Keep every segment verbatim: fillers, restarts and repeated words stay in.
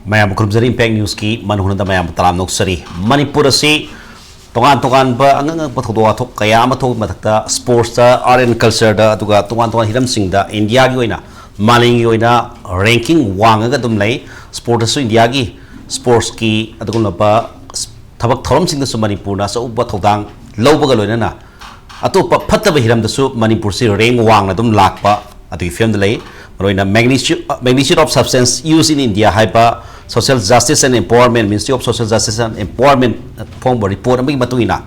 ꯃꯌꯥꯝꯕꯨ ꯈꯨꯔꯨꯝꯖꯔꯤ꯫ Impact Newsꯀꯤ ꯃꯅꯨꯡꯗ ꯃꯌꯥꯝꯕꯨ ꯇꯔꯥꯝꯅ ꯑꯣꯛꯆꯔꯤ꯫ ꯃꯅꯤꯄꯨꯔ ꯑꯁꯤ ꯇꯣꯉꯥꯟ ꯇꯣꯉꯥꯟꯕ ꯑꯉꯛ ꯑꯉꯛꯄ ꯊꯧꯗꯣꯛ ꯋꯥꯊꯣꯛ ꯀꯌꯥ ꯑꯃ ꯊꯣꯛꯄ ꯃꯊꯛꯇ, sportsꯇ, art and cultureꯗ, ꯑꯗꯨꯒ ꯇꯣꯉꯥꯟ ꯇꯣꯉꯥꯟ ꯍꯤꯔꯝꯁꯤꯡꯗ ꯏꯟꯗꯤꯌꯥꯒꯤ ꯑꯣꯏꯅ, ꯃꯥꯂꯦꯝꯒꯤ ꯑꯣꯏꯅ ranking ꯋꯥꯡꯉꯒ ꯑꯗꯨꯝ ꯂꯩ꯫ Sportꯇꯁꯨ ꯏꯟꯗꯤꯌꯥꯒꯤ sportsꯀꯤ ꯑꯗꯨꯒꯨꯝꯂꯕ ꯊꯕꯛ ꯊꯧꯔꯝꯁꯤꯡꯗꯁꯨ ꯃꯅꯤꯄꯨꯔꯅ ꯑꯆꯧꯕ ꯊꯧꯗꯥꯡ ꯂꯧꯕꯒ ꯂꯣꯏꯅꯅ ꯑꯇꯣꯞꯄ ꯐꯠꯇꯕ ꯍꯤꯔꯝꯗꯁꯨ ꯃꯅꯤꯄꯨꯔꯁꯤ rank ꯋꯥꯡꯅ ꯑꯗꯨꯝ ꯂꯥꯛꯄ ꯑꯗꯨꯒꯤ ꯐꯤꯕꯝꯗ ꯂꯩ꯫ ꯃꯔꯨꯑꯣꯏꯅ magnitude, magnitude of substance used in India ꯍꯥꯏꯕ Social Justice and Empowerment, Ministry of Social Justice and Empowerment ꯐꯣꯡꯕ report ꯑꯃꯒꯤ ꯃꯇꯨꯡ ꯏꯟꯅ,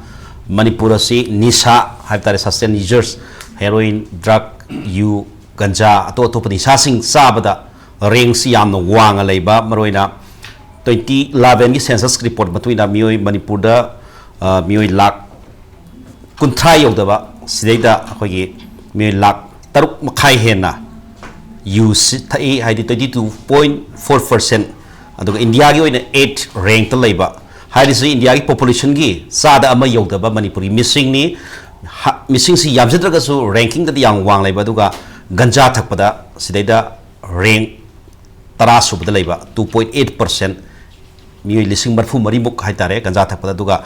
ꯃꯅꯤꯄꯨꯔ ꯑꯁꯤ ꯅꯤꯁꯥ ꯍꯥꯏꯕ ꯇꯥꯔꯦ, substance users, heroin, drug, ꯌꯨ, ꯒꯟꯖꯥ, ꯑꯇꯣꯞ ꯑꯇꯣꯞꯄ ꯅꯤꯁꯥꯁꯤꯡ ꯆꯥꯕꯗ rankꯁꯤ ꯌꯥꯝꯅ ꯋꯥꯡꯅ ꯂꯩꯕ, ꯃꯔꯨꯑꯣꯏꯅ twenty elevenꯒꯤ census report ꯃꯇꯨꯡ ꯏꯟꯅ ꯃꯤꯑꯣꯏ ꯃꯅꯤꯄꯨꯔꯗ, ꯑ, ꯃꯤꯑꯣꯏ ꯂꯥꯈ ꯀꯨꯟꯊ꯭ꯔꯥ ꯌꯧꯗꯕ, ꯁꯤꯗꯩꯗ ꯑꯩꯈꯣꯏꯒꯤ ꯃꯤꯑꯣꯏ ꯂꯥꯈ ꯇꯔꯨꯛ ꯃꯈꯥꯏ ꯍꯦꯟꯅ ꯌꯨ ꯁꯤ ꯊꯛꯏ, ꯍꯥꯏꯗꯤ twenty two point four percent꯫ ꯑꯗꯨꯒ ꯏꯟꯗꯤꯌꯥꯒꯤ ꯑꯣꯏꯅ eight rankꯇ ꯂꯩꯕ, ꯍꯥꯏꯔꯤꯁꯤ ꯏꯟꯗꯤꯌꯥꯒꯤ populationꯒꯤ ꯆꯥꯗ ꯑꯃ ꯌꯧꯗꯕ ꯃꯅꯤꯄꯨꯔꯒꯤ ꯃꯤꯁꯤꯡꯅꯤ꯫ ꯍ-, ꯃꯤꯁꯤꯡꯁꯤ ꯌꯥꯝꯖꯗ꯭ꯔꯒꯁꯨ rankingꯗꯗꯤ ꯌꯥꯝ ꯋꯥꯡ ꯂꯩꯕ, ꯑꯗꯨꯒ ꯒꯟꯖꯥ ꯊꯛꯄꯗ ꯁꯤꯗꯩꯗ rank ꯇꯔꯥ ꯁꯨꯕꯗ ꯂꯩꯕ, two point eight percent, ꯃꯤꯑꯣꯏ ꯂꯤꯁꯤꯡ ꯃꯔꯤꯐꯨ ꯃꯔꯤꯃꯨꯛ ꯍꯥꯏꯇꯥꯔꯦ ꯒꯟꯖꯥ ꯊꯛꯄꯗ꯫ ꯑꯗꯨꯒ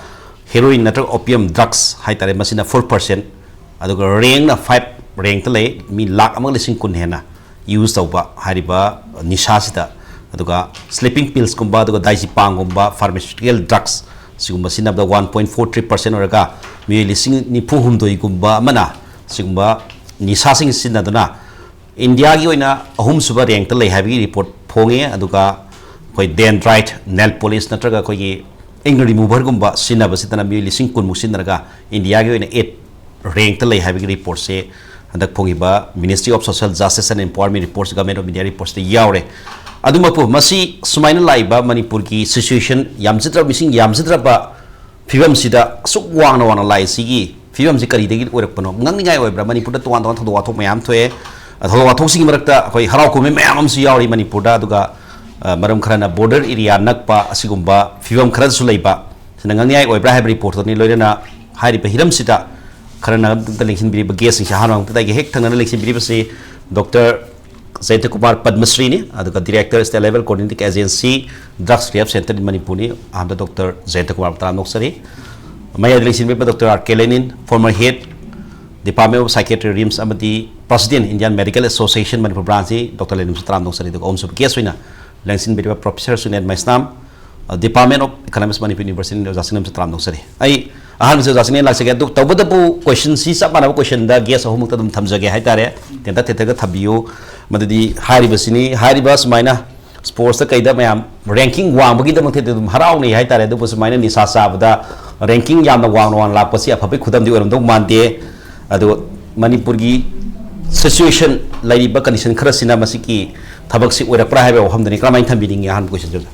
heroin ꯅꯠꯇ꯭ꯔꯒ opium drugs ꯍꯥꯏꯇꯥꯔꯦ, ꯃꯁꯤꯅ four percent꯫ ꯑꯗꯨꯒ rankꯅ five rankꯇ ꯂꯩ, ꯃꯤ ꯂꯥꯈ ꯑꯃꯒ ꯂꯤꯁꯤꯡ ꯀꯨꯟ ꯍꯦꯟꯅ use ꯇꯧꯕ ꯍꯥꯏꯔꯤꯕ ꯅꯤꯁꯥꯁꯤꯗ꯫ ꯑꯗꯨꯒ sleeping pillsꯀꯨꯝꯕ, ꯑꯗꯨꯒ diazepamꯒꯨꯝꯕ pharmaceutical drugs ꯁꯤꯒꯨꯝꯕ ꯁꯤꯖꯤꯟꯅꯕꯗ one point four three percent ꯑꯣꯏꯔꯒ, ꯃꯤꯑꯣꯏ ꯂꯤꯁꯤꯡ ꯅꯤꯐꯨ ꯍꯨꯝꯗꯣꯏꯒꯨꯝꯕ ꯑꯃꯅ ꯁꯤꯒꯨꯝꯕ ꯅꯤꯁꯥꯁꯤꯡ ꯁꯤꯖꯤꯟꯅꯗꯨꯅ ꯏꯟꯗꯤꯌꯥꯒꯤ ꯑꯣꯏꯅ ꯑꯍꯨꯝꯁꯨꯕ rankꯇ ꯂꯩ ꯍꯥꯏꯕꯒꯤ report ꯐꯣꯡꯉꯦ꯫ ꯑꯗꯨꯒ ꯑꯩꯈꯣꯏ dendrite, nail polish ꯅꯠꯇ꯭ꯔꯒ ꯑꯩꯈꯣꯏꯒꯤ ink removerꯒꯨꯝꯕ ꯁꯤꯖꯤꯟꯅꯕꯁꯤꯗꯅ ꯃꯤꯑꯣꯏ ꯂꯤꯁꯤꯡ ꯀꯨꯟꯃꯨꯛ ꯁꯤꯖꯤꯟꯅꯔꯒ ꯏꯟꯗꯤꯌꯥꯒꯤ ꯑꯣꯏꯅ eight rankꯇ ꯂꯩ ꯍꯥꯏꯕꯒꯤ reportꯁꯦ ꯍꯟꯗꯛ ꯐꯣꯡꯉꯤꯕ Ministry of Social Justice and Empowerment reports, Government of India reportsꯇ ꯌꯥꯎꯔꯦ꯫ ꯑꯗꯨꯃꯛꯄꯨ ꯃꯁꯤ ꯁꯨꯃꯥꯏꯅ ꯂꯥꯛꯏꯕ ꯃꯅꯤꯄꯨꯔꯒꯤ situation, ꯌꯥꯝꯖꯗ꯭ꯔꯕ, ꯃꯤꯁꯤꯡ ꯌꯥꯝꯖꯗ꯭ꯔꯕ ꯐꯤꯕꯝꯁꯤꯗ ꯑꯁꯨꯛ ꯋꯥꯡꯅ ꯋꯥꯡꯅ ꯂꯥꯛꯏꯁꯤꯒꯤ ꯐꯤꯕꯝꯁꯤ ꯀꯔꯤꯗꯒꯤ ꯑꯣꯏꯔꯛꯄꯅꯣ? ꯉꯛꯅꯤꯡꯉꯥꯏ ꯑꯣꯏꯕ꯭ꯔꯥ? ꯃꯅꯤꯄꯨꯔꯗ ꯇꯣꯉꯥꯟ ꯇꯣꯉꯥꯟ ꯊꯧꯗꯣꯛ ꯋꯥꯊꯣꯛ ꯃꯌꯥꯝ ꯊꯣꯛꯑꯦ꯫ ꯊꯧꯗꯣꯛ ꯋꯥꯊꯣꯛꯁꯤꯡꯒꯤ ꯃꯔꯛꯇ ꯑꯩꯈꯣꯏ ꯍꯔꯥꯎ ꯀꯨꯝꯍꯩ ꯃꯌꯥꯝ ꯑꯃꯁꯨ ꯌꯥꯎꯔꯤ ꯃꯅꯤꯄꯨꯔꯗ꯫ ꯑꯗꯨꯒ, ꯑ, ꯃꯔꯝ ꯈꯔꯅ border area ꯅꯛꯄ ꯑꯁꯤꯒꯨꯝꯕ ꯐꯤꯕꯝ ꯈꯔꯁꯨ ꯂꯩꯕ, ꯁꯤꯅ ꯉꯛꯅꯤꯡꯉꯥꯏ ꯑꯣꯏꯕ꯭ꯔꯥ ꯍꯥꯏꯕ reportꯇꯨꯅꯤ꯫ ꯂꯣꯏꯅꯅ ꯍꯥꯏꯔꯤꯕ ꯍꯤꯔꯝꯁꯤꯗ ꯈꯔꯅ ꯑꯝꯇ ꯂꯦꯡꯁꯤꯟꯕꯤꯔꯤꯕ guestꯁꯤꯡꯁꯦ, ꯑꯍꯥꯟꯕ ꯃꯛꯇꯗ ꯑꯩꯒꯤ ꯍꯦꯛ ꯊꯪꯅꯅ ꯂꯦꯡꯁꯤꯟꯕꯤꯔꯤꯕꯁꯤ Doctor ꯖꯌꯟꯇ ꯀꯨꯃꯥꯔ ꯄꯗꯃꯁ꯭ꯔꯤꯅꯤ, ꯑꯗꯨꯒ Director State Level Coordinating Agency Drugs Rehab Center in ꯃꯅꯤꯄꯨꯔꯅꯤ꯫ ꯑꯍꯥꯟꯕꯗ ꯗꯣꯛꯇꯔ ꯖꯌꯟꯇ ꯀꯨꯃꯥꯔ ꯇꯔꯥꯝꯅ ꯑꯣꯛꯆꯔꯤ꯫ ꯃꯌꯥꯏꯗ ꯂꯦꯡꯁꯤꯟꯕꯤꯕ doctor R K ꯂꯦꯅꯤꯟ, former head, Department of Psychiatry, RIMS, ꯑꯃꯗꯤ President, Indian Medical Association Manipur branch ꯁꯤ ꯗꯣꯛꯇꯔ ꯂꯦꯅꯤꯟꯁꯨ ꯇꯔꯥꯝꯅ ꯑꯣꯛꯆꯔꯤ꯫ ꯑꯗꯨꯒ ꯑꯍꯨꯝꯁꯨꯕ guest ꯑꯣꯏꯅ ꯂꯦꯡꯁꯤꯟꯕꯤꯔꯤꯕ professor ꯁꯨꯅꯦꯟ Meisnam, Department of Economics, Manipur University ꯅꯤ, ꯑꯣꯖꯥꯁꯤꯡ ꯑꯃꯁꯨ ꯇꯔꯥꯝꯅ ꯑꯣꯛꯆꯔꯤ꯫ ꯑꯩ ꯑꯍꯥꯟꯕꯁꯤ ꯑꯣꯖꯥꯁꯤꯡ ꯂꯥꯛꯆꯒꯦ꯫ ꯑꯗꯨ ꯇꯧꯕꯇꯕꯨ question ꯁꯤ ꯆꯞ ꯃꯥꯟꯅꯕ question ꯗ guest ꯑꯍꯨꯝꯃꯛꯇ ꯑꯗꯨꯝ ꯊꯝꯖꯒꯦ ꯍꯥꯏꯇꯥꯔꯦ꯫ ꯇꯦꯟꯇꯛ ꯇꯦꯟꯇꯛꯇ ꯊꯝꯕꯤꯌꯨ꯫ ꯃꯗꯨꯗꯤ ꯍꯥꯏꯔꯤꯕꯁꯤꯅꯤ, ꯍꯥꯏꯔꯤꯕ ꯁꯨꯃꯥꯏꯅ sports ꯇ ꯀꯩꯗ ꯃꯌꯥꯝ ranking ꯋꯥꯡꯕꯒꯤꯗꯃꯛꯇꯗꯤ ꯑꯗꯨꯝ ꯍꯔꯥꯎꯅꯩ ꯍꯥꯏꯇꯥꯔꯦ꯫ ꯑꯗꯨꯕꯨ ꯁꯨꯃꯥꯏꯅ ꯅꯤꯁꯥ ꯆꯥꯕꯗ ranking ꯌꯥꯝꯅ ꯋꯥꯡꯅ ꯋꯥꯡꯅ ꯂꯥꯛꯄꯁꯤ ꯑꯐꯕꯒꯤ ꯈꯨꯗꯝꯗꯤ ꯑꯣꯏꯔꯝꯗꯧ ꯃꯥꯟꯗꯦ꯫ ꯑꯗꯨꯒ ꯃꯅꯤꯄꯨꯔꯒꯤ situation, ꯂꯩꯔꯤꯕ condition ꯈꯔꯁꯤꯅ ꯃꯁꯤꯒꯤ ꯊꯕꯛꯁꯤ ꯑꯣꯏꯔꯛꯄ꯭ꯔꯥ ꯍꯥꯏꯕ ꯋꯥꯐꯝꯗꯨꯅꯤ꯫ ꯀꯔꯝꯍꯥꯏꯅ ꯊꯝꯕꯤꯅꯤꯡꯉꯤ? ꯑꯍꯥꯟꯕ question ꯁꯤꯗ꯫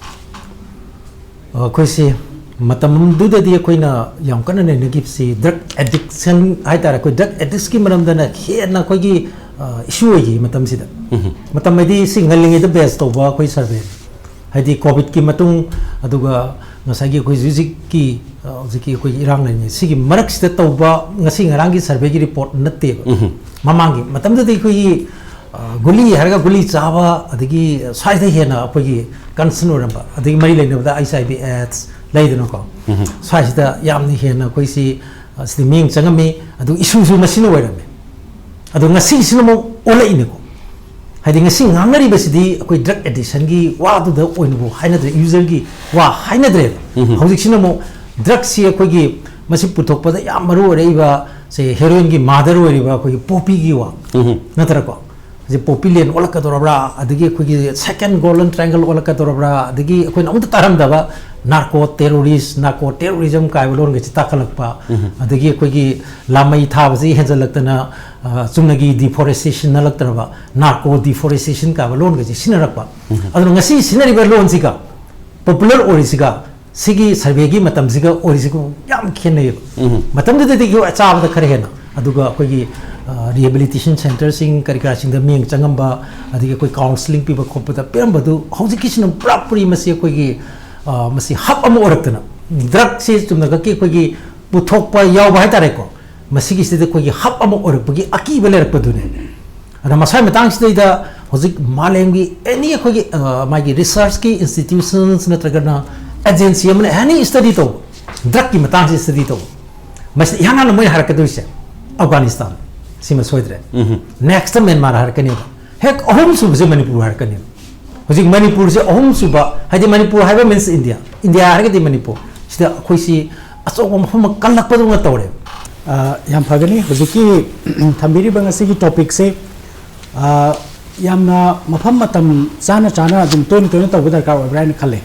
ꯑꯩꯈꯣꯏꯁꯤ ꯃꯇꯝꯗꯨꯗꯗꯤ ꯑꯩꯈꯣꯏꯅ ꯌꯥꯝ ꯀꯟꯅ ꯅꯩꯅꯈꯤꯕꯁꯤ drug addiction ꯍꯥꯏꯇꯥꯔꯦ꯫ ꯑꯩꯈꯣꯏ drug addicts ꯀꯤ ꯃꯔꯝꯗꯅ ꯍꯦꯟꯅ ꯑꯩꯈꯣꯏꯒꯤ, ꯑ, issue ꯑꯣꯏꯈꯤ ꯃꯇꯝꯁꯤꯗ꯫ ꯎꯝ꯫ ꯃꯇꯝ ꯍꯥꯏꯗꯤ ꯁꯤ ꯉꯜꯂꯤꯉꯩꯗ base ꯇꯧꯕ ꯑꯩꯈꯣꯏ survey꯫ ꯍꯥꯏꯗꯤ COVID ꯀꯤ ꯃꯇꯨꯡ, ꯑꯗꯨꯒ ꯉꯁꯥꯏꯒꯤ ꯑꯩꯈꯣꯏ ꯍꯧꯖꯤꯛ ꯍꯧꯖꯤꯛꯀꯤ, ꯑ, ꯍꯧꯖꯤꯛꯀꯤ ꯑꯩꯈꯣꯏꯒꯤ ꯏꯔꯥꯡ ꯂꯩꯔꯤꯉꯩ ꯁꯤꯒꯤ ꯃꯔꯛꯁꯤꯗ ꯇꯧꯕ, ꯉꯁꯤ ꯉꯔꯥꯡꯒꯤ survey ꯒꯤ report ꯅꯠꯇꯦꯕ꯫ ꯎꯝ꯫ ꯃꯃꯥꯡꯒꯤ ꯃꯇꯝꯗꯨꯗꯤ ꯑꯩꯈꯣꯏꯒꯤ, ꯑ, ꯒꯨꯂꯤ ꯍꯥꯏꯔꯒ ꯒꯨꯂꯤ ꯆꯥꯕ, ꯑꯗꯒꯤ ꯁ꯭ꯋꯥꯏꯗ ꯍꯦꯟꯅ ꯑꯩꯈꯣꯏꯒꯤ concern ꯑꯣꯏꯔꯝꯕ, ꯑꯗꯒꯤ ꯃꯔꯤ ꯂꯩꯅꯕꯗ HIV AIDS ꯂꯩꯗꯅꯀꯣ꯫ ꯎꯝ꯫ ꯁ꯭ꯋꯥꯏꯁꯤꯗ ꯌꯥꯝꯅ ꯍꯦꯟꯅ ꯑꯩꯈꯣꯏꯁꯤ, ꯑ, ꯁꯤꯗꯤ ꯃꯤꯠꯌꯦꯡ ꯆꯪꯉꯝꯃꯤ, ꯑꯗꯨ issue ꯁꯨ ꯃꯁꯤꯅ ꯑꯣꯏꯔꯝꯃꯤ꯫ ꯑꯗꯣ ꯉꯁꯤꯁꯤꯅ ꯑꯃꯨꯛ ꯑꯣꯜꯂꯛꯏꯅꯤꯀꯣ꯫ ꯍꯥꯏꯗꯤ ꯉꯁꯤ ꯉꯥꯡꯅꯔꯤꯕꯁꯤꯗꯤ ꯑꯩꯈꯣꯏ drug addiction ꯒꯤ ꯋꯥꯗꯨꯗ ꯑꯣꯏꯅꯕꯨ ꯍꯥꯏꯅꯗ꯭ꯔꯦ, user ꯒꯤ ꯋꯥ ꯍꯥꯏꯅꯗ꯭ꯔꯦꯕ꯫ ꯎꯝ꯫ ꯍꯧꯖꯤꯛꯁꯤꯅ ꯑꯃꯨꯛ drug ꯁꯤ ꯑꯩꯈꯣꯏꯒꯤ ꯃꯁꯤ ꯄꯨꯊꯣꯛꯄꯗ ꯌꯥꯝ ꯃꯔꯨ ꯑꯣꯏꯔꯛꯏꯕ ꯁꯦ heroin ꯒꯤ mother ꯑꯣꯏꯔꯤꯕ ꯑꯩꯈꯣꯏꯒꯤ poppy ꯒꯤ ꯋꯥ, ꯎꯝ꯫ ꯅꯠꯇ꯭ꯔꯀꯣ? ꯍꯧꯖꯤꯛ poppy land ꯑꯣꯜꯂꯛꯀꯗꯧꯔꯕ꯭ꯔꯥ, ꯑꯗꯒꯤ ꯑꯩꯈꯣꯏꯒꯤ second Golden Triangle ꯑꯣꯜꯂꯛꯀꯗꯧꯔꯕ꯭ꯔꯥ, ꯑꯗꯒꯤ ꯑꯩꯈꯣꯏꯅ ꯑꯃꯨꯛꯇ ꯇꯥꯔꯝꯗꯕ narco terrorist, narco terrorism ꯀꯥꯏꯕ ꯂꯣꯟꯒꯁꯤ ꯇꯥꯈꯠꯂꯛꯄ, ꯎꯝ꯫ ꯑꯗꯒꯤ ꯑꯩꯈꯣꯏꯒꯤ ꯂꯥꯃꯩ ꯊꯥꯕꯁꯤ ꯍꯦꯟꯖꯜꯂꯛꯇꯅ, ꯑ, ꯆꯨꯝꯅꯒꯤ deforestation ꯅꯠꯂꯛꯇ꯭ꯔꯕ narco deforestation ꯀꯥꯏꯕ ꯂꯣꯟꯒꯁꯤ ꯁꯤꯖꯤꯟꯅꯔꯛꯄ꯫ ꯎꯝ꯫ ꯑꯗꯨꯅ ꯉꯁꯤ ꯁꯤꯖꯤꯟꯅꯔꯤꯕ ꯂꯣꯟꯁꯤꯒ popular ꯑꯣꯏꯔꯤꯁꯤꯒ ꯁꯤꯒꯤ survey ꯒꯤ ꯃꯇꯝꯁꯤꯒ ꯑꯣꯏꯔꯤꯁꯤꯒ ꯌꯥꯝ ꯈꯦꯠꯅꯩꯌꯦꯕ꯫ ꯎꯝ꯫ ꯃꯇꯝꯗꯨꯗꯗꯤ ꯑꯩꯈꯣꯏ ꯆꯥꯕꯗ ꯈꯔ ꯍꯦꯟꯅ, ꯑꯗꯨꯒ ꯑꯩꯈꯣꯏꯒꯤ, ꯑ, rehabilitation centre ꯁꯤꯡ ꯀꯔꯤ ꯀꯔꯥꯁꯤꯡꯗ ꯃꯤꯠꯌꯦꯡ ꯆꯪꯉꯝꯕ, ꯑꯗꯒꯤ ꯑꯩꯈꯣꯏ counselling ꯄꯤꯕ ꯈꯣꯠꯄꯗ ꯄꯤꯔꯝꯕꯗꯨ ꯍꯧꯖꯤꯛꯀꯤꯁꯤꯅ ꯄꯨꯔꯥ ꯄꯨꯔꯤ ꯃꯁꯤ ꯑꯩꯈꯣꯏꯒꯤ, ꯑ, ꯃꯁꯤ hub ꯑꯃ ꯑꯣꯏꯔꯛꯇꯅ drug ꯁꯤ ꯆꯨꯝꯅꯈꯛꯀꯤ ꯑꯩꯈꯣꯏꯒꯤ ꯄꯨꯊꯣꯛꯄ ꯌꯥꯎꯕ ꯍꯥꯏꯇꯥꯔꯦꯀꯣ, ꯃꯁꯤꯒꯤꯁꯤꯗ ꯑꯩꯈꯣꯏꯒꯤ hub ꯑꯃ ꯑꯣꯏꯔꯛꯄꯒꯤ ꯑꯀꯤꯕ ꯂꯩꯔꯛꯄꯗꯨꯅꯦ꯫ ꯑꯗ ꯃꯁꯥꯏ ꯃꯇꯥꯡꯁꯤꯗꯩꯗ ꯍꯧꯖꯤꯛ ꯃꯥꯂꯦꯝꯒꯤ ꯑꯦꯅꯤ ꯑꯩꯈꯣꯏꯒꯤ ꯑ, ꯃꯥꯒꯤ ꯔꯤꯁꯔꯁꯀꯤ ꯏꯟꯁꯇꯤꯇ꯭ꯌꯨꯁꯟꯁ ꯅꯠꯇ꯭ꯔꯒꯅ ꯑꯦꯖꯦꯟꯁꯤ ꯑꯃꯅ ꯑꯦꯅꯤ ꯁ꯭ꯇꯗꯤ ꯇꯧꯕ, ꯗ꯭ꯔꯛꯀꯤ ꯃꯇꯥꯡꯁꯤ ꯁ꯭ꯇꯗꯤ ꯇꯧꯕ, ꯃꯁꯤ ꯏꯍꯥꯟ ꯍꯥꯟꯅ ꯃꯣꯏꯅ ꯍꯥꯏꯔꯛꯀꯗꯣꯏꯁꯦ ꯑꯐꯒꯥꯅꯤꯁꯇꯥꯟ, ꯁꯤꯃ ꯁꯣꯏꯗ꯭ꯔꯦ꯫ ꯅꯦꯛꯁꯇ ꯃ꯭ꯌꯥꯟꯃꯥꯔ ꯍꯥꯏꯔꯛꯀꯅꯦꯕ꯫ ꯍꯦꯛ ꯑꯍꯨꯝ ꯁꯨꯕꯁꯦ ꯃꯅꯤꯄꯨꯔ ꯍꯥꯏꯔꯛꯀꯅꯦꯕ꯫ ꯍꯧꯖꯤꯛ ꯃꯅꯤꯄꯨꯔꯁꯦ ꯑꯍꯨꯝ ꯁꯨꯕ, ꯍꯥꯏꯗꯤ ꯃꯅꯤꯄꯨꯔ ꯍꯥꯏꯕ ꯃꯤꯟꯁ ꯏꯟꯗꯤꯌꯥ, ꯏꯟꯗꯤꯌꯥ ꯍꯥꯏꯔꯒꯗꯤ ꯃꯅꯤꯄꯨꯔ, ꯁꯤꯗ ꯑꯩꯈꯣꯏꯁꯤ ꯑꯆꯧꯕ ꯃꯐꯝ ꯑꯃ ꯀꯜꯂꯛꯄꯗꯧꯅ ꯇꯧꯔꯦꯕ꯫ ꯑ, ꯌꯥꯝ ꯐꯒꯅꯤ꯫ ꯍꯧꯖꯤꯛꯀꯤ ꯊꯝꯕꯤꯔꯤꯕ ꯉꯁꯤꯒꯤ ꯇꯣꯄꯤꯛꯁꯦ, ꯑ, ꯌꯥꯝꯅ ꯃꯐꯝ ꯃꯇꯝ ꯆꯥꯅ ꯆꯥꯅ ꯑꯗꯨꯝ ꯇꯣꯏꯅ ꯇꯣꯏꯅ ꯇꯧꯕ ꯗꯔꯀꯥꯔ ꯑꯣꯏꯕ꯭ꯔꯥ ꯍꯥꯏꯅ ꯈꯜꯂꯦ꯫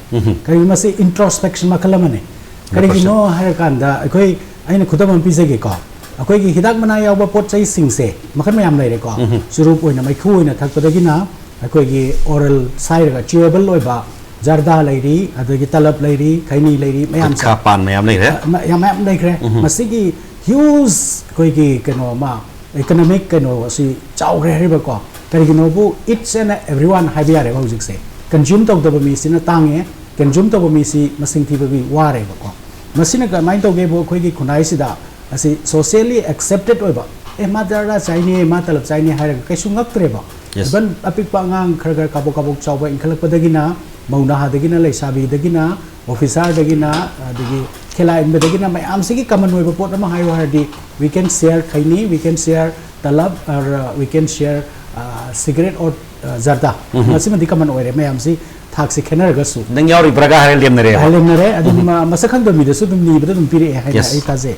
ꯀꯔꯤꯒꯨꯝꯕ ꯃꯁꯤ ꯏꯟꯇ꯭ꯔꯣꯁꯄꯦꯛꯁꯟ ꯃꯈꯜ ꯑꯃꯅꯤ꯫ ꯀꯔꯤꯒꯤꯅꯣ ꯍꯥꯏꯔꯀꯥꯟꯗ ꯑꯩꯈꯣꯏ, ꯑꯩꯅ ꯈꯨꯗꯝ ꯑꯃ ꯄꯤꯖꯒꯦꯀꯣ꯫ ꯑꯩꯈꯣꯏꯒꯤ ꯍꯤꯗꯥꯛ ꯃꯅꯥ ꯌꯥꯎꯕ ꯄꯣꯠ ꯆꯩꯁꯤꯡꯁꯦ ꯃꯈꯜ ꯃꯌꯥꯝ ꯂꯩꯔꯦꯀꯣ꯫ ꯆꯨꯔꯨꯞ ꯑꯣꯏꯅ ꯃꯩꯈꯨ ꯑꯣꯏꯅ ꯊꯛꯄꯗꯒꯤꯅ ꯑꯩꯈꯣꯏꯒꯤ ꯑꯣꯔꯦꯜ ꯁꯥꯏꯔꯒ ꯆ꯭ꯌꯨꯑꯦꯕꯜ ꯑꯣꯏꯕ ꯖꯔꯗꯥ ꯂꯩꯔꯤ, ꯑꯗꯒꯤ ꯇꯂꯞ ꯂꯩꯔꯤ, ꯈꯩꯅꯤ ꯂꯩꯔꯤ, ꯃꯌꯥꯝꯁꯦ꯫ ꯒꯨꯠꯈꯥ ꯄꯥꯟ ꯃꯌꯥꯝ ꯂꯩꯈ꯭ꯔꯦ꯫ ꯑ, ꯃ-, ꯌꯥꯝ ꯃꯌꯥꯝ ꯂꯩꯈ꯭ꯔꯦ꯫ ꯃꯁꯤꯒꯤ ꯍ꯭ꯌꯨꯖ ꯑꯩꯈꯣꯏꯒꯤ ꯀꯩꯅꯣ ꯑꯃ, ꯏꯀꯣꯅꯣꯃꯤꯛ ꯀꯩꯅꯣ ꯑꯁꯤ ꯆꯥꯎꯈ꯭ꯔꯦ ꯍꯥꯏꯔꯤꯕꯀꯣ꯫ ꯀꯔꯤꯒꯤꯅꯣꯕꯨ, ꯏꯠꯁ ꯑꯦꯟ ꯑꯦꯚ꯭ꯔꯤ ꯋꯥꯟ ꯍꯥꯏꯕ ꯌꯥꯔꯦꯕ ꯍꯧꯖꯤꯛꯁꯦ꯫ ꯀꯟꯖ꯭ꯌꯨꯝ ꯇꯧꯗꯕ ꯃꯤꯁꯤꯅ ꯇꯥꯡꯉꯦ, ꯀꯟꯖ꯭ꯌꯨꯝ ꯇꯧꯕ ꯃꯤꯁꯤ ꯃꯁꯤꯡ ꯊꯤꯕꯒꯤ ꯋꯥꯔꯦꯕꯀꯣ꯫ ꯃꯁꯤꯅ ꯀꯃꯥꯏꯅ ꯇꯧꯒꯦꯕꯨ, ꯑꯩꯈꯣꯏꯒꯤ ꯈꯨꯟꯅꯥꯏꯁꯤꯗ ꯑꯁꯤ ꯁꯣꯁꯤꯌꯦꯜꯂꯤ ꯑꯦꯛꯁꯦꯞꯇꯦꯠ ꯑꯣꯏꯕ, "ꯑꯦ, ꯃꯥ ꯖꯔꯗꯥ ꯆꯥꯏꯅꯦ, ꯃꯥ ꯇꯂꯞ ꯆꯥꯏꯅꯦ" ꯍꯥꯏꯔꯒ ꯀꯩꯁꯨ ꯉꯛꯇ꯭ꯔꯦꯕ꯫ Yes. ꯏꯚꯟ ꯑꯄꯤꯛꯄ ꯑꯉꯥꯡ ꯈꯔ ꯈꯔ ꯀꯥꯕꯣꯛ ꯀꯥꯕꯣꯛ ꯆꯥꯎꯕ ꯏꯟꯈꯠꯂꯛꯄꯗꯒꯤꯅ, ꯃꯧ ꯅꯍꯥꯗꯒꯤꯅ, ꯂꯩꯁꯥꯕꯤꯗꯒꯤꯅ, ꯑꯣꯐꯤꯁꯥꯔꯗꯒꯤꯅ, ꯑꯗꯒꯤ ꯈꯦꯂꯥ ꯏꯟꯕꯗꯒꯤꯅ, ꯃꯌꯥꯝꯁꯤꯒꯤ ꯀꯃꯟ ꯑꯣꯏꯕ ꯄꯣꯠ ꯑꯃ ꯍꯥꯏꯌꯨ ꯍꯥꯏꯔꯗꯤ, "We can share ꯈꯩꯅꯤ, we can share Talab, or, uh, we can share, uh, cigarette or, uh, ꯖꯔꯗꯥ"꯫ ꯃꯁꯤꯃꯗꯤ ꯀꯃꯟ ꯑꯣꯏꯔꯦ, ꯃꯌꯥꯝꯁꯤ ꯊꯥꯛꯁꯤ ꯈꯦꯠꯅꯔꯒꯁꯨ꯫ "ꯅꯪ ꯌꯥꯎꯔꯤꯕ꯭ꯔꯥꯒ" ꯍꯥꯏꯔ ꯂꯦꯝꯅꯔꯦꯕ꯫ ꯂꯦꯝꯅꯔꯦ꯫ ꯑꯗꯨꯝ, ꯃ-, ꯃꯁꯛ ꯈꯪꯗꯕ ꯃꯤꯗꯁꯨ ꯑꯗꯨꯝ ꯅꯤꯕꯗ ꯑꯗꯨꯝ ꯄꯤꯔꯛꯑꯦ ꯍꯥꯏꯅ Yes. ꯑꯩ ꯊꯥꯖꯩ꯫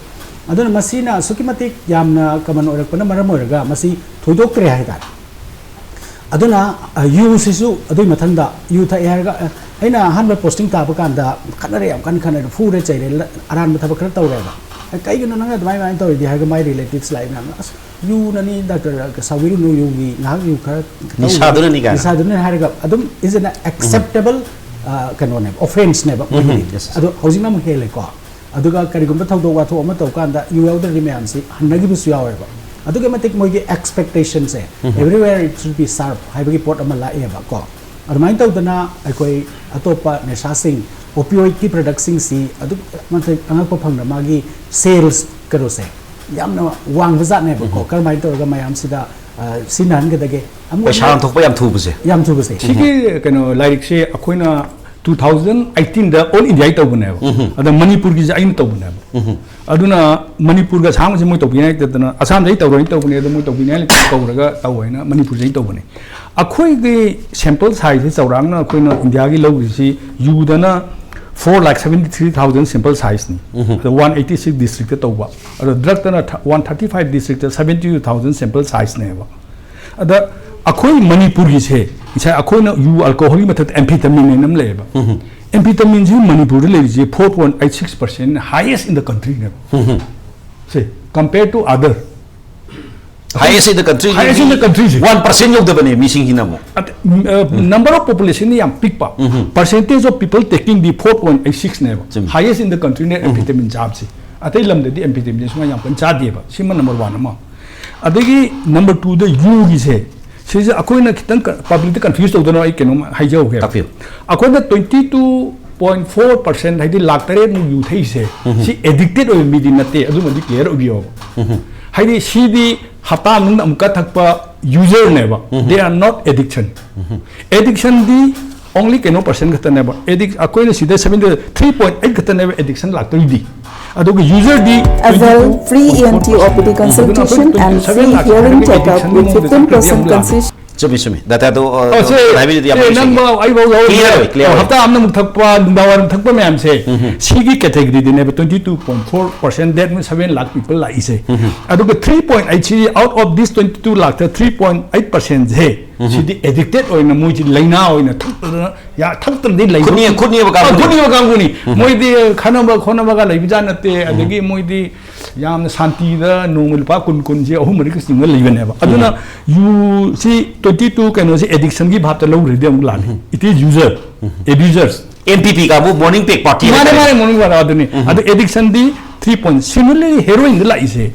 ꯑꯗꯨꯅ ꯃꯁꯤꯅ ꯑꯁꯨꯛꯀꯤ ꯃꯇꯤꯛ ꯌꯥꯝꯅ ꯀꯃꯟ ꯑꯣꯏꯔꯛꯄꯅ ꯃꯔꯝ ꯑꯣꯏꯔꯒ ꯃꯁꯤ ꯊꯣꯏꯗꯣꯛꯇ꯭ꯔꯦ ꯍꯥꯏꯇꯥꯔꯦ꯫ ꯑꯗꯨꯅ, ꯑ, ꯌꯨꯁꯤꯁꯨ ꯑꯗꯨꯒꯤ ꯃꯊꯪꯗ ꯌꯨ ꯊꯛꯑꯦ ꯍꯥꯏꯔꯒ, ꯑ, ꯑꯩꯅ ꯑꯍꯥꯟꯕ ꯄꯣꯁꯇꯤꯡ ꯇꯥꯕ ꯀꯥꯟꯗ ꯈꯠꯅꯔꯦ, ꯌꯥꯝ ꯀꯟꯅ ꯈꯠꯅꯔꯦ, ꯐꯨꯔꯦ ꯆꯩꯔꯦ, ꯂ-, ꯑꯔꯥꯟꯕ ꯊꯕꯛ ꯈꯔ ꯇꯧꯔꯦꯕ꯫ "ꯑꯦ, ꯀꯩꯒꯤꯅꯣ ꯅꯪꯅ ꯑꯗꯨꯃꯥꯏꯅ, ꯑꯗꯨꯃꯥꯏꯅ ꯇꯧꯔꯤꯗꯤ?" ꯍꯥꯏꯔꯒ ꯃꯥꯏ ꯔꯤꯂꯦꯇꯤꯚꯁ ꯂꯥꯛꯏ ꯃꯌꯥꯝꯅ, "ꯑꯁ, ꯌꯨꯅꯅꯤ ꯗꯥꯛꯇꯔ, ꯁꯥꯎꯕꯤꯔꯨꯅꯨ, ꯌꯨꯒꯤ ꯉꯥꯏꯍꯥꯛ ꯌꯨ ꯈꯔ ꯇꯧꯕ, ꯅꯤꯁꯥꯗꯨꯅꯅꯤ" ꯀꯥꯏꯅ꯫ "ꯅꯤꯁꯥꯗꯨꯅꯅꯤ" ꯍꯥꯏꯔꯒ ꯑꯗꯨꯝ is an acceptable, ꯑ, ꯀꯩꯅꯣꯅꯦꯕ, ꯑꯣꯐꯦꯟꯁꯅꯦꯕ ꯃꯣꯏꯒꯤꯗꯤ꯫ Yes, yes. ꯑꯗꯣ ꯍꯧꯖꯤꯛꯅ ꯑꯃꯨꯛ ꯍꯦꯜꯂꯦꯀꯣ꯫ ꯑꯗꯨꯒ ꯀꯔꯤꯒꯨꯝꯕ ꯊꯧꯗꯣꯛ ꯋꯥꯊꯣꯛ ꯑꯃ ꯇꯧ ꯀꯥꯟꯗ ꯌꯨ ꯌꯥꯎꯗ꯭ꯔꯗꯤ ꯃꯌꯥꯝꯁꯤ ꯍꯟꯅꯈꯤꯕꯁꯨ ꯌꯥꯎꯋꯦꯕ꯫ ꯑꯗꯨꯛꯀꯤ ꯃꯇꯤꯛ ꯃꯣꯏꯒꯤ ꯑꯦꯛꯁꯄꯦꯛꯇꯦꯁꯟꯁꯦ, "Everywhere it should be served" ꯍꯥꯏꯕꯒꯤ ꯄꯣꯠ ꯑꯃ ꯂꯥꯛꯑꯦꯕꯀꯣ꯫ ꯑꯗꯨꯃꯥꯏꯅ ꯇꯧꯗꯅ ꯑꯩꯈꯣꯏ ꯑꯇꯣꯞꯄ ꯅꯤꯁꯥꯁꯤꯡ, ꯑꯣꯄꯤꯑꯣꯏꯗꯀꯤ ꯄ꯭ꯔꯗꯛꯁꯤꯡꯁꯤ ꯑꯗꯨꯛ ꯃꯇꯤꯛ ꯑꯉꯛꯄ ꯐꯪꯅ ꯃꯥꯒꯤ ꯁꯦꯜꯁ ꯀꯩꯅꯣꯁꯦ ꯌꯥꯝꯅ ꯋꯥꯡꯕ ꯖꯥꯠꯅꯦꯕꯀꯣ꯫ ꯀꯔꯝꯍꯥꯏꯅ ꯇꯧꯔꯒ ꯃꯌꯥꯝꯁꯤꯗ ꯁꯤ ꯅꯍꯟꯒꯗꯒꯦ ꯑꯃꯨꯛ ꯄꯩꯁꯥ ꯂꯥꯟꯊꯣꯛꯄ ꯌꯥꯝ ꯊꯨꯕꯁꯦ꯫ ꯌꯥꯝ ꯊꯨꯕꯁꯦ꯫ ꯁꯤꯒꯤ ꯀꯩꯅꯣ ꯂꯥꯏꯔꯤꯛꯁꯦ ꯑꯩꯈꯣꯏꯅ two thousand eighteenꯗ all Indiaꯒꯤ ꯇꯧꯕꯅꯦꯕ꯫ ꯑꯗ ꯃꯅꯤꯄꯨꯔꯒꯤꯁꯦ ꯑꯩꯅ ꯇꯧꯕꯅꯦꯕ꯫ ꯑꯗꯨꯅ ꯃꯅꯤꯄꯨꯔꯒ ꯑꯁꯥꯝꯒꯁꯦ ꯃꯣꯏ ꯇꯧꯕꯤꯅꯤꯡꯉꯥꯏ ꯂꯩꯇꯗꯅ ꯑꯁꯥꯝꯗ ꯑꯩ ꯇꯧꯔꯣꯏꯅ ꯇꯧꯕꯅꯦ, ꯑꯗꯣ ꯃꯣꯏ ꯇꯧꯕꯤꯅꯤꯡꯉꯥꯏ ꯂꯩꯇꯅ ꯀꯧꯔꯒ ꯇꯧ ꯍꯥꯏꯅ ꯃꯅꯤꯄꯨꯔꯁꯦ ꯑꯩ ꯇꯧꯕꯅꯦ꯫ ꯑꯩꯈꯣꯏꯒꯤ sample sizeꯁꯦ ꯆꯥꯎꯔꯥꯛꯅ ꯑꯩꯈꯣꯏꯅ ꯏꯟꯗꯤꯌꯥꯒꯤ ꯂꯧꯔꯤꯁꯤ ꯌꯨꯗꯅ four lakh seventy three thousand sample sizeꯅꯤ꯫ ꯑꯗꯣ one eighty six districtꯇ ꯇꯧꯕ꯫ ꯑꯗꯣ drugꯇꯅ one thirty five districtꯇ seventy two thousand sample sizeꯅꯦꯕ꯫ ꯑꯗ ꯑꯩꯈꯣꯏ ꯃꯅꯤꯄꯨꯔꯒꯤꯁꯦ ꯉꯁꯥꯏ ꯑꯩꯈꯣꯏꯅ ꯌꯨ alcoholꯒꯤ ꯃꯊꯛꯇ amphetamine ꯍꯥꯏꯅ ꯑꯃ ꯂꯩꯌꯦꯕ꯫ Amphetamineꯁꯤ ꯃꯅꯤꯄꯨꯔꯗ ꯂꯩꯔꯤꯁꯦ four point eight six percent, highest in the countryꯅꯦꯕ꯫ Say, compare to other Highest in the country. Highest in the country say. One percent ꯌꯧꯗꯕꯅꯦ ꯃꯤꯁꯤꯡꯁꯤꯅ ꯑꯃꯨꯛ꯫ ꯑꯠ- ꯎꯝ, ꯑ, number of populationꯗꯤ ꯌꯥꯝ ꯄꯤꯛꯄ꯫ Percentage of people taking the four point eight sixꯅꯦꯕ꯫ ꯆꯨꯝꯃꯤ꯫ Highest in the countryꯅꯦ amphetamine ꯆꯥꯕꯁꯤ꯫ ꯑꯇꯩ ꯂꯝꯗꯗꯤ amphetamine ꯁꯨꯃꯥꯏꯅ ꯌꯥꯝ ꯀꯟꯅ ꯆꯥꯗꯦꯕ꯫ ꯁꯤꯃ number one ꯑꯃ꯫ ꯑꯗꯒꯤ number twoꯗ ꯌꯨꯒꯤꯁꯦ, ꯁꯤꯁꯦ ꯑꯩꯈꯣꯏꯅ ꯈꯤꯇꯪ ꯀ- publicꯇ confuse ꯇꯧꯗꯅꯕ ꯑꯩ ꯀꯩꯅꯣꯝ ꯍꯥꯏꯖꯍꯧꯒꯦ꯫ ꯇꯥꯛꯄꯤꯌꯨ꯫ ꯑꯩꯈꯣꯏꯅ twenty two point four percent, ꯍꯥꯏꯗꯤ ꯂꯥꯛ ꯇꯔꯦꯠꯃꯨꯛ ꯌꯨ ꯊꯛꯏꯁꯦ, ꯁꯤ addicted ꯑꯣꯏꯕ ꯃꯤꯗꯤ ꯅꯠꯇꯦ, ꯑꯗꯨꯃꯗꯤ clear ꯑꯣꯏꯕꯤꯌꯣꯕ꯫ ꯍꯥꯏꯗꯤ ꯁꯤꯗꯤ ꯍꯞꯇꯥ ꯃꯅꯨꯡꯗ ꯑꯃꯨꯛꯀ ꯊꯛꯄ userꯅꯦꯕ꯫ They are not addiction. Addictionꯗꯤ only ꯀꯩꯅꯣ percent ꯈꯛꯇꯅꯦꯕ꯫ Addict ꯑꯩꯈꯣꯏꯅ ꯁꯤꯗ seventy three point eight ꯈꯛꯇꯅꯦꯕ addiction ꯂꯥꯛꯇꯣꯏꯗꯤ꯫ ꯑꯗꯨꯒ userꯗꯤ Avail free E N T O P D consultation and free hearing checkup with fifteen percent concession. ꯆꯨꯝꯃꯤ ꯆꯨꯝꯃꯤ꯫ ꯗꯥꯇꯥꯗꯣ ꯑꯣ, ꯁꯦ, ꯍꯥꯏꯕꯤꯗꯨꯗꯤ ꯌꯥꯝ ꯁꯦ, ꯅꯨꯡꯁꯤꯌꯦ꯫ ꯅꯪꯕ ꯑꯩꯐꯥꯎ ꯌꯥꯎꯔꯤ꯫ Clear ꯑꯣꯏ, clear ꯑꯣꯏ꯫ ꯍꯞꯇꯥ ꯑꯃꯗ ꯑꯃꯨꯛ ꯊꯛꯄ, ꯅꯨꯡꯗꯥꯡ ꯋꯥꯏꯔꯝ ꯊꯛꯄ ꯃꯌꯥꯝꯁꯦ, ꯁꯤꯒꯤ categoryꯗꯅꯦꯕ twenty two point four percent, that means seven lakh people ꯂꯥꯛꯏꯁꯦ꯫ ꯑꯗꯨꯒ three point eight ꯁꯤ, out of this twenty two ꯂꯥꯛꯇ three point eight percentꯁꯦ, ꯁꯤꯗꯤ addicted ꯑꯣꯏꯅ ꯃꯣꯏꯁꯤ ꯂꯥꯏꯅꯥ ꯑꯣꯏꯅ ꯊꯛꯇꯗꯅ, ꯌꯥ-, ꯊꯛꯇ꯭ꯔꯗꯤ ꯂꯩꯕ ꯈꯨꯠꯅꯤ-, ꯈꯨꯠꯅꯤꯕ ꯀꯥꯡꯕꯨꯅꯤ꯫ ꯈꯨꯠꯅꯤꯕ ꯀꯥꯡꯕꯨꯅꯤ꯫ ꯃꯣꯏꯗꯤ ꯈꯠꯅꯕ ꯈꯣꯠꯅꯕꯒ ꯂꯩꯕꯖꯥꯠ ꯅꯠꯇꯦ꯫ ꯑꯗꯒꯤ ꯃꯣꯏꯗꯤ ꯌꯥꯝꯅ ꯁꯥꯟꯇꯤꯗ ꯅꯣꯡꯃ ꯂꯨꯄꯥ ꯀꯨꯟ, ꯀꯨꯟꯁꯦ ꯑꯍꯨꯝ ꯃꯔꯤꯒ ꯆꯤꯡꯉ ꯂꯩꯕꯅꯦꯕ꯫ ꯑꯗꯨꯅ ꯌꯨꯁꯤ twenty two ꯀꯩꯅꯣꯁꯤ addictionꯒꯤ ꯚꯥꯞꯇ ꯂꯧꯈ꯭ꯔꯗꯤ ꯑꯃꯨꯛ ꯂꯥꯜꯂꯤ꯫ It is user, abusers꯫ M P P ꯀꯥꯡꯕꯨ morning pack party ꯃꯥꯅꯦ, ꯍꯥꯏꯇꯥꯔꯦ꯫ ꯃꯥꯅꯦ, morning pack ꯑꯗꯨꯅꯤ꯫ ꯑꯗꯨ addictionꯗꯤ three point, similarly heroinꯗ ꯂꯥꯛꯏꯁꯦ,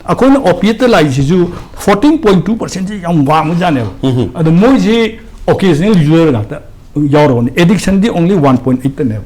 ꯑꯩꯈꯣꯏꯅ opiateꯇ ꯂꯥꯛꯏꯁꯤꯁꯨ fourteen point two percentꯁꯤ ꯌꯥꯝ ꯋꯥꯡꯕꯖꯥꯠꯅꯦꯕ꯫ ꯑꯗꯣ ꯃꯣꯏꯁꯤ occasional user ꯉꯥꯛꯇ ꯌꯥꯎꯔꯕꯅꯤ꯫ Addictionꯗꯤ only one point eightꯇꯅꯦꯕ꯫